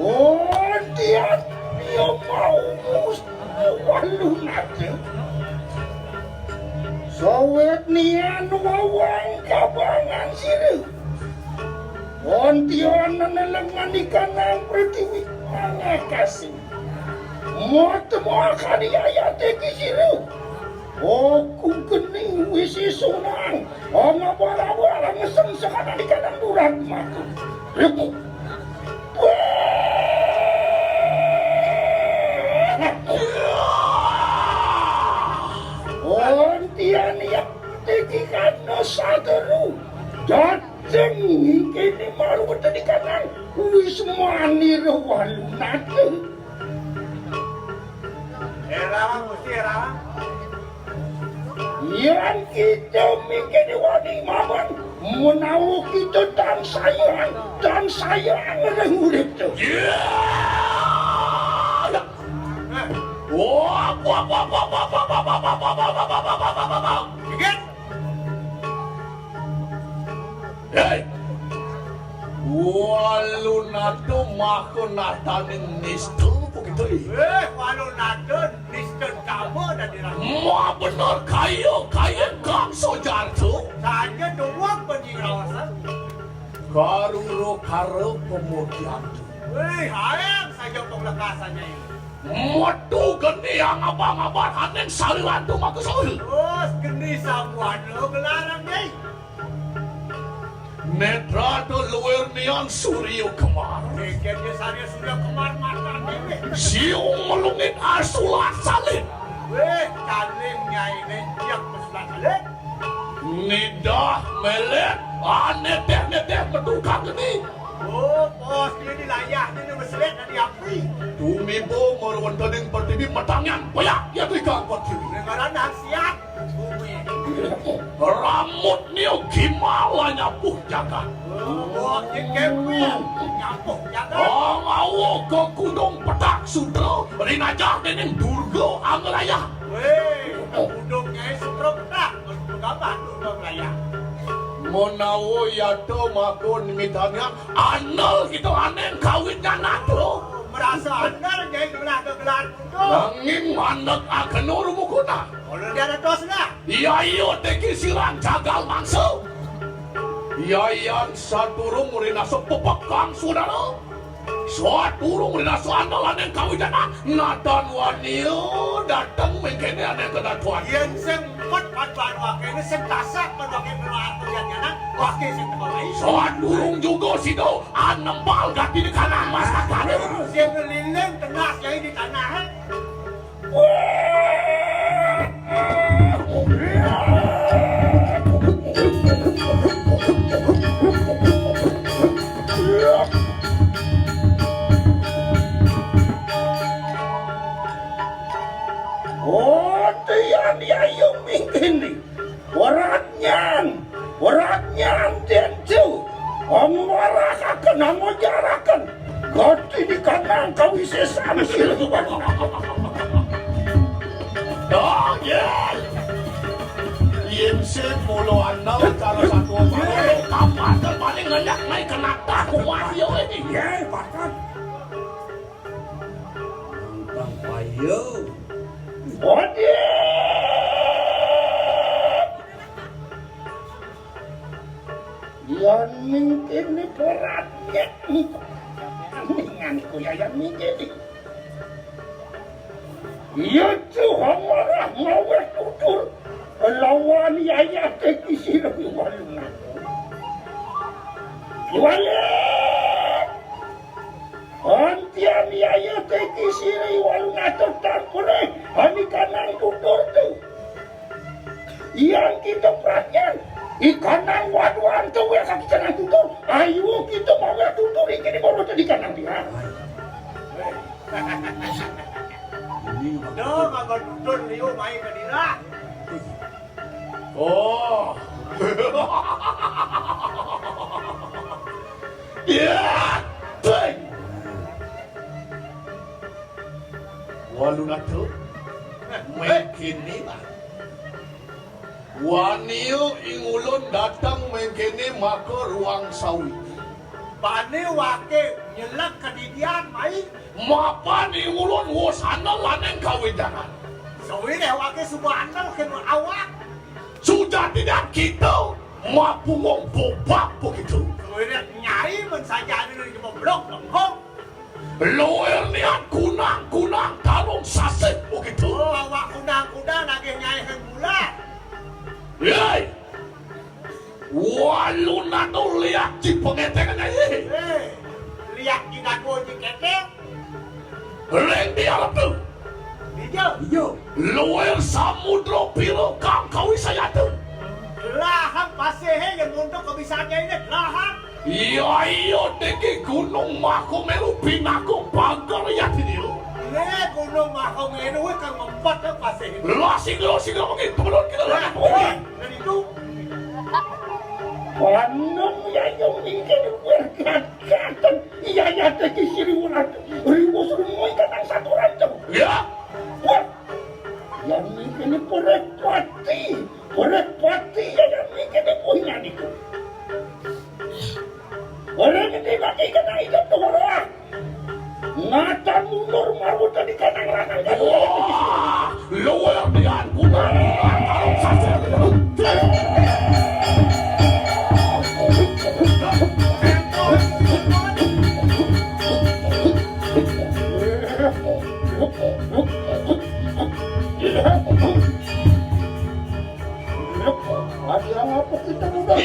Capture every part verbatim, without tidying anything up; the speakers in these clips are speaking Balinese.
Ontian, ya mau musti walu nate. Sawet nian wawang kabangan sira. Ontian nenelengan ikanang pratiwi mangakasi. Mot moakani ayate ki sira. Oku geni wis isunang. Ong abal-abal ngeseng sekanan ikanang durat maka. Ontian ya teki kano sateru. Dateng kene maru tadi kanang. Wis manira walu nate. Irawa, Gusti, irawa. Yan kita mikir wani mawon menawa kita tansayang, tansayang ring urip to. Iya. Wah, wah, wah. Hei! Walunata maha nataning nista, apa kita, eh? Eh, Walunata nista kama dadi raja. Ma bener kaya, kaya Kang Sojarto. Saja doang panjing raosan. Karura kara pamurtiantu. Wih, hayang saja penglekasannya ini. Metu geni angabang-abang aning salirantu maka sawi. Terus geni samuana gelaran, Nyai. Netra to luwir nian Surya Kemar. Pikir dia Surya Kemar mata dhewe. Siung melungit asulat salin. Weh, kaling nyai ne jak pesulat salin. Nidah melet, aneteh-neteh metu kageni. Oh, pos dia di layah dia meslet dari api. Tumiba merwentaning pertiwi metangan peyak ya tiga pertiwi. Negara dan siap. Ramut nio gimala nyapuh jagat. Oh, ini kepil nyapuh jagat. Angawa ke Gunung Petak Sudra, rinajah dening Durga Anglayah. Weh, Gunung Nyai Sudra Petak, gambar Durga Anglayah. Menawa yata maka nimitanya andel kita aneng kawit nyanat. Merasa andel Nyai gelar gelar. Nanging mandeg ageno rumukuna. Ulun dia dados nah. Iya, iya, teki sirang jagal mangsa. Iya, iya, saturung rinasa pepekang saudara. Saturung rinasa andalaning kawijanan. Natan wania dateng mengkene ane kedatuan. Yen sing empet kan baru akene, sing kasak kan akene anu jajanan, wake sing teko wae. Saturung juga sida anempal gati di kanang mas kakane. Sing ngeliling tenas jai di tanah. Oh, tiyan ya, yumingkini. Weratnyan, weratnyan dentu, angwarakaken, angojaraken, gati dikanang kawisesan sira. Oh, yen. Yen sing mula ana cara satu, kapan paling ngenyak naik kenata kuat ya ini. Ya, bahkan. Nantang payo. Waduh. Yan mingkini beratnya. Ningan kuya yan mingkini. Iya tuh marah ngaweh tutur. Lawan yayah teki sira walungan. Walungan. Antian yayah teki sira walungan tampure. Ani kanang tutur tuh. Yang kita perhatian. Kanang waduan to wé kaki kanang tutur. Ayo kita mawa tutur iki di bawah tadi kanang dia. Duh, maka tutur liu mai ke dira. Oh. Ya, ting. Walu natu. Mengkini lah. Waniu ingulun datang mengkini maka ruang sawi. Bani wake nyelek kedidian mai. Mapan ingulun wusana laneng kawidangan. Sawi deh wake suba andel kena awak. Sudah tidak kita mapungong bobak begitu. Sawi deh nyai men saja ada dari jemoblok bengkong. Luir niat kunang-kunang tarung sasih begitu. Oh, awak kunang-kunang nagih nyai heng gula. Yai. Walu nanu liak ci pengetengan nyai. Eh, liak ci dago ci keteng. Ring dia letu. Ijo. Ijo. Luir samudra piro kang kawisayatu. Lahang pasihe yang untuk kebisaannya ini lahang. Iya, iya, niki Gunung Mahameru pinaka pagar yati dia. Ini Gunung Mahameru kan ngempet ya pasihe. Lah, sing lo, sing lo, mungkin turun kita lah. Nah, itu. Panung ya, yang mungkin berkatan. Iya, iya, teki siri ulat. Ribu semua ikan yang satu rantung. Ya. Wah. Yang mungkin berkati. Urip pati ya mikir kuwi niku. Urip iki mati kena hidup tuh orang. Ngata mundur maru tadi kanang lanang. Wah, luar biasa. Ada apa kita muda?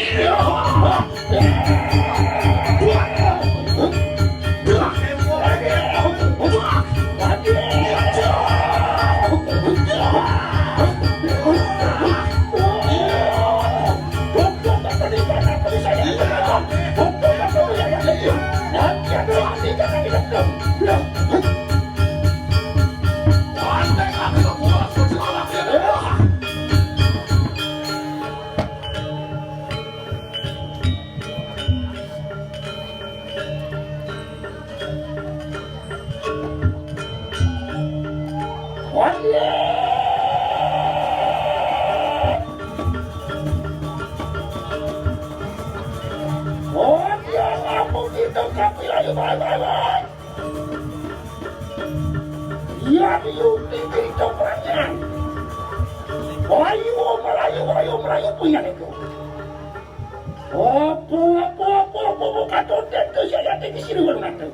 Iya, diuti cerita pertanyaan. Ayo, Melayu, ayo, Melayu, punya itu. Apa, apa, apa, apa, apa, kata dia tu, saya tak di sini, belum ada.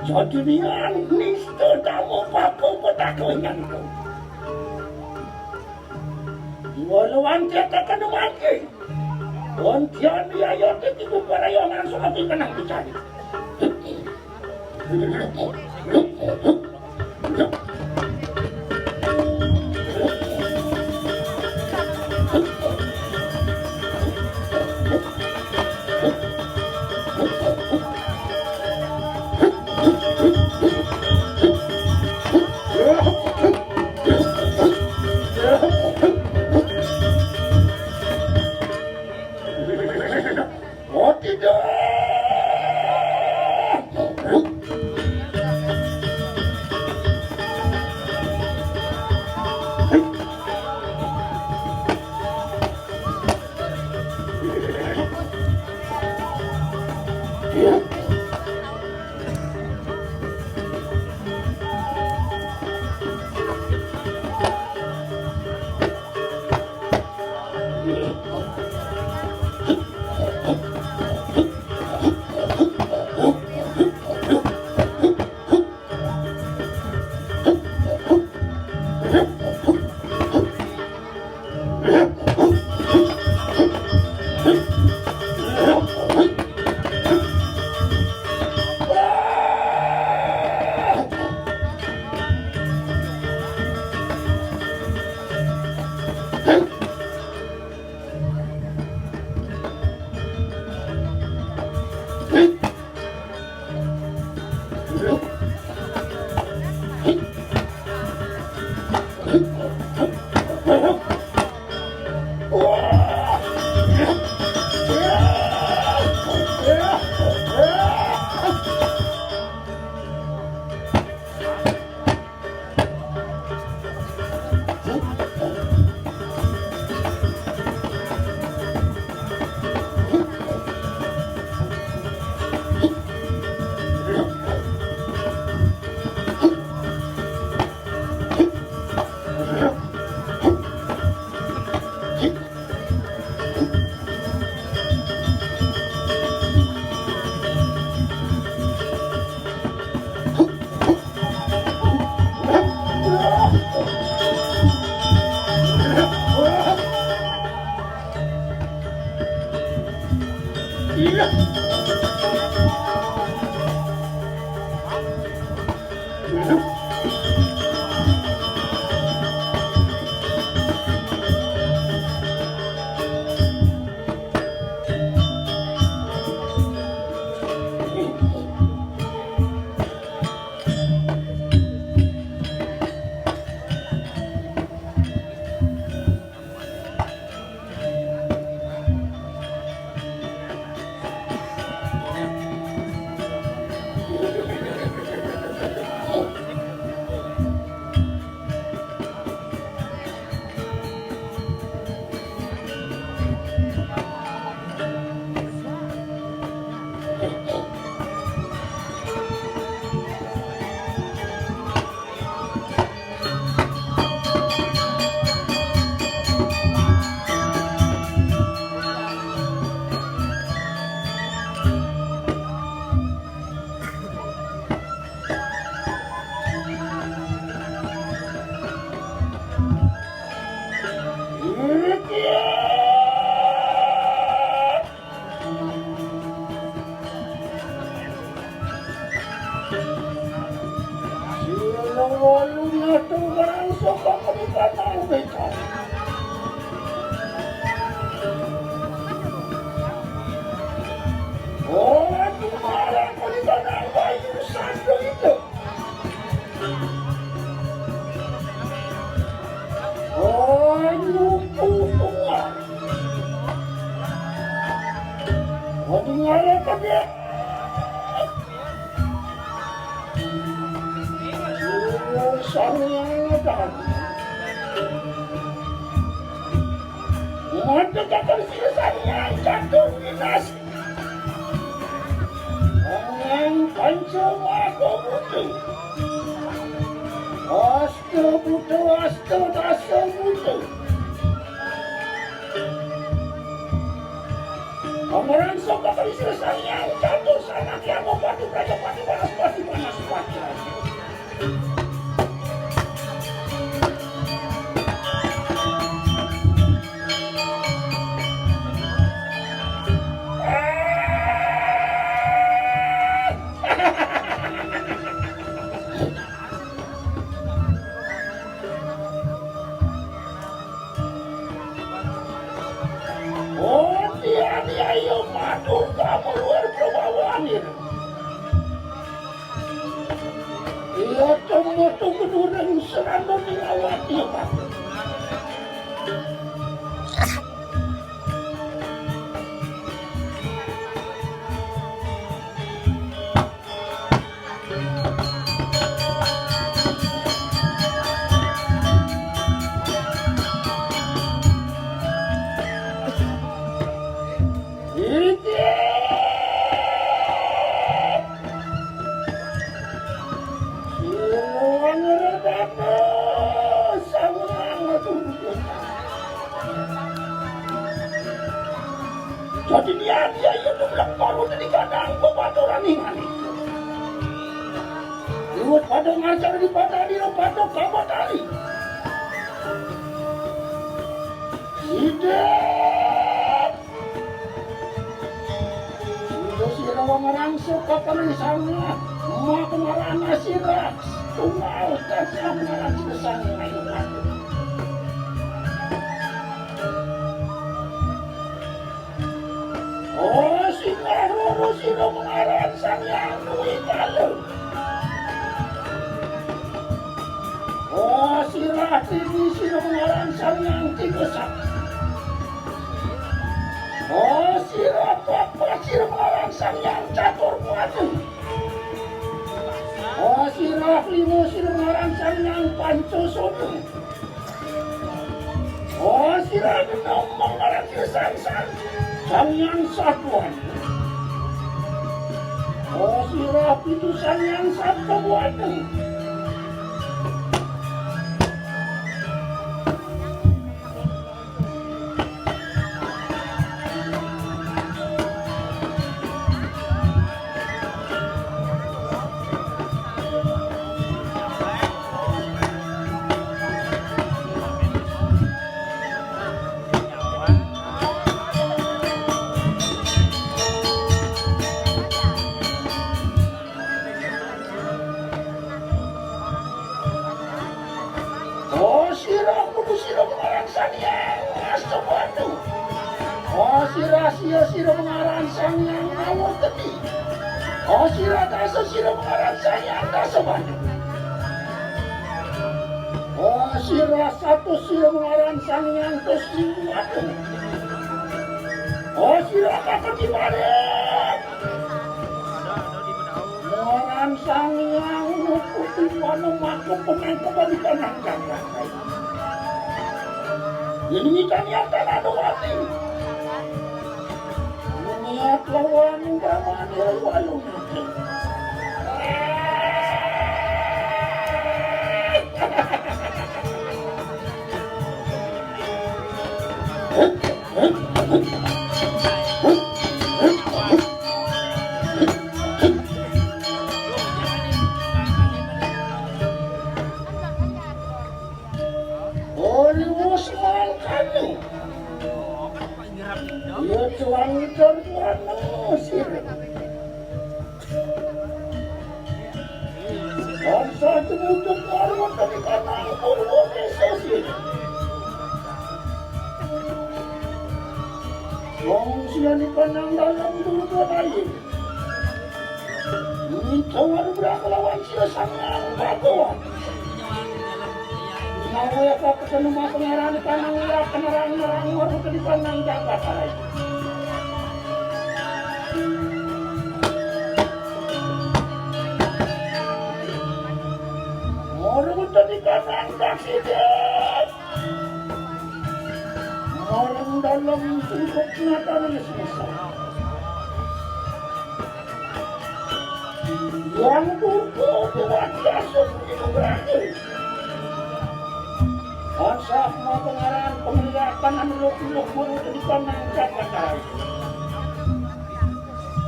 Jadi, nian, nista tamu, apa, apa, tak kau ingat itu. Walau antia tak kena mati. Ontian dia, ya, tak itu, para yang langsung aku kenang dicari. Oh, tidak. Sira walu nyatu marang saka panikanan beda. Ora marang panikanan bayu sandra itu. Oh, nyupu bunga. Oh, di ngala kami. Sang Hyang Adam. Mata kakang sira Sang Hyang jatuh di nasi. Sang Hyang Panca Maha Buta. Asta Buta, Asta Dasa Buta. Pameran saka Krisna Sang Hyang jatuh sanak yang mopati prajapati panas pati panas pati. Oh, dia, dia, iya, madu kamu luar perbawaannya. Iya, tunggu, tunggu, dulu, serandon di awak, iya, Pak. Dadi niat iya, iya tuh mlekor udah digadang pepaturan ning ane. Iwet pada ngajar di pada dina pada kamatari. Sidet. Sira sira wong ngarang suka penisana. Mak ngarana sira. Tunggal dasar ngarang sesang ayo. Oh, sing loro sira mengaran Sang Hyang Duwitala. Oh, sirah dini sira mengaran Sang Hyang Tiga Sakti. Sang Hyang Catur Buana. Oh, sira lima sira ngaran Sang Hyang Pancasona. Oh, sira enem ngaran sira Sang Sang Hyang Satwan. Oh, sira pitu Sang Hyang Sabda Buana. Oh, sira kudu sira pengaran Sang Hyang Astabantu. Oh, sira sia sira pengaran Sang Hyang Awatedi. Oh, sira dasa sira pengaran Sang Hyang Dasabantu. Oh, sira satus sira pengaran Sang Hyang Tusing Agung. Oh, sira kaketimarit. Ngaran Sang Hyang Nukuti Wanu maka penangkepan di tanah jagat. Ini kita niatan anu mati. Niat lawan Brahmana walu mati. Oliwus mangkane. Iya cuang terbuat sir. Bangsa tumuduk marwat di kanang purwa desa sir. Wong sian di kanang dalam durga lain. Minta waru berapa lawan sira Sang Hyang Bhagawan. Nawe apa ketemu mas ngarani kanang ya kenarang-narang waru di kanang jagat lain. Waru di kanang jagat. Marang dalam tungkuk nata manis misa. Yang tungkuk dewati asuk itu berakhir. Asah mau pengaran penglihatan anu luk-luk guru di panang jagat.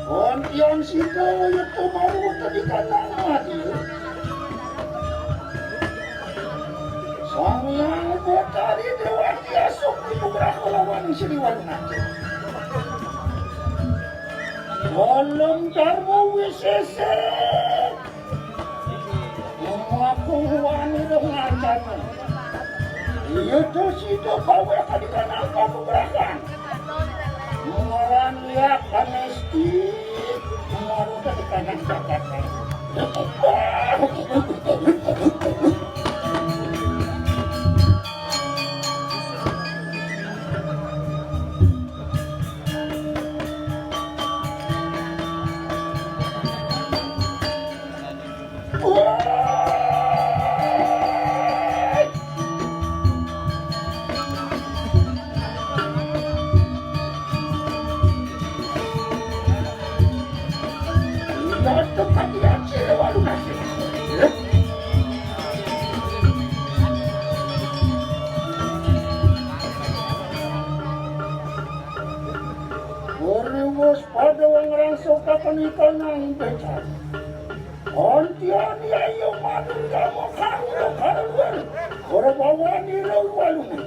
Pantian sida yekto maru tedikanan mati. Sang Hyang Betari Dewati asuk dinugraha lawan siliwan mati. Kolom Darma Wisese. Mamaku wani ro ngancana. Iya to sida gawe kadikanan panugrahan. Ngaran liak panesti. Maru kadikanan jagat. Ora wis padha wong ngrangsa katon ikanang becak. Antian yaya manunggal makarulo karuan. Ora bawani rau walungan.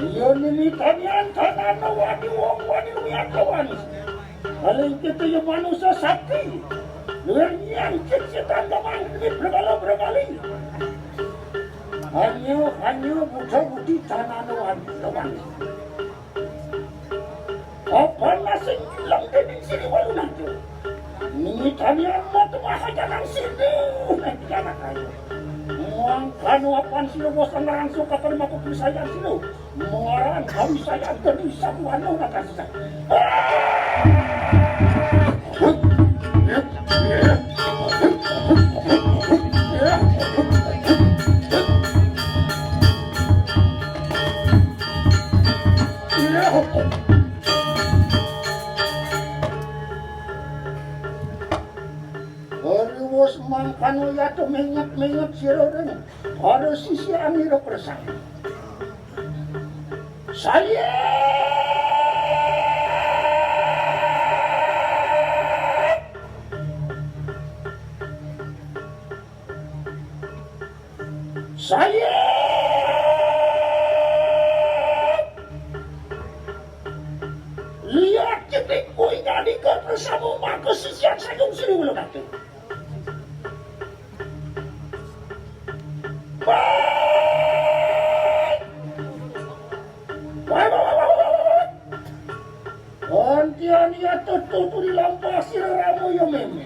Iya nini tanian tanana wani wong wani miat lawan. Paling kita ya manusia sakti. Luar nian cek setan damang ini berkala-berkali. Hanya, hanya buta budi tanana wani lawan. Apa nasib ilang dening sini walu nanti. Nini tanian mata mahajanang sini. Nanti anak ayo. Muang kanu apan sini bos tangerang suka pada mata pisayan sini. Mengaran kami saya jadi sabuan lo kata sisa. Ari wus mangkana yata menget-menget sira ring para sisianira persang. Saya. Saya. Lihat ketik kuwi nandika bersama maka sisian Sayung Sri Wulanati. Baik. Baik, baik, baik, baik, baik. Antian ya tutu di lampah sira Rama ya meme.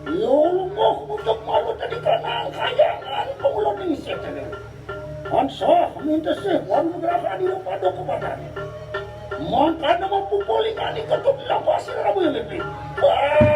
Ya ulunguh untuk malu tadi kanang kayangan pengulo ning setene. Ansa minta sih wan mudraka di pada kepadanya. Mangkana mapupuli kani ketuk di lampah sira Rama ya meme. Wah!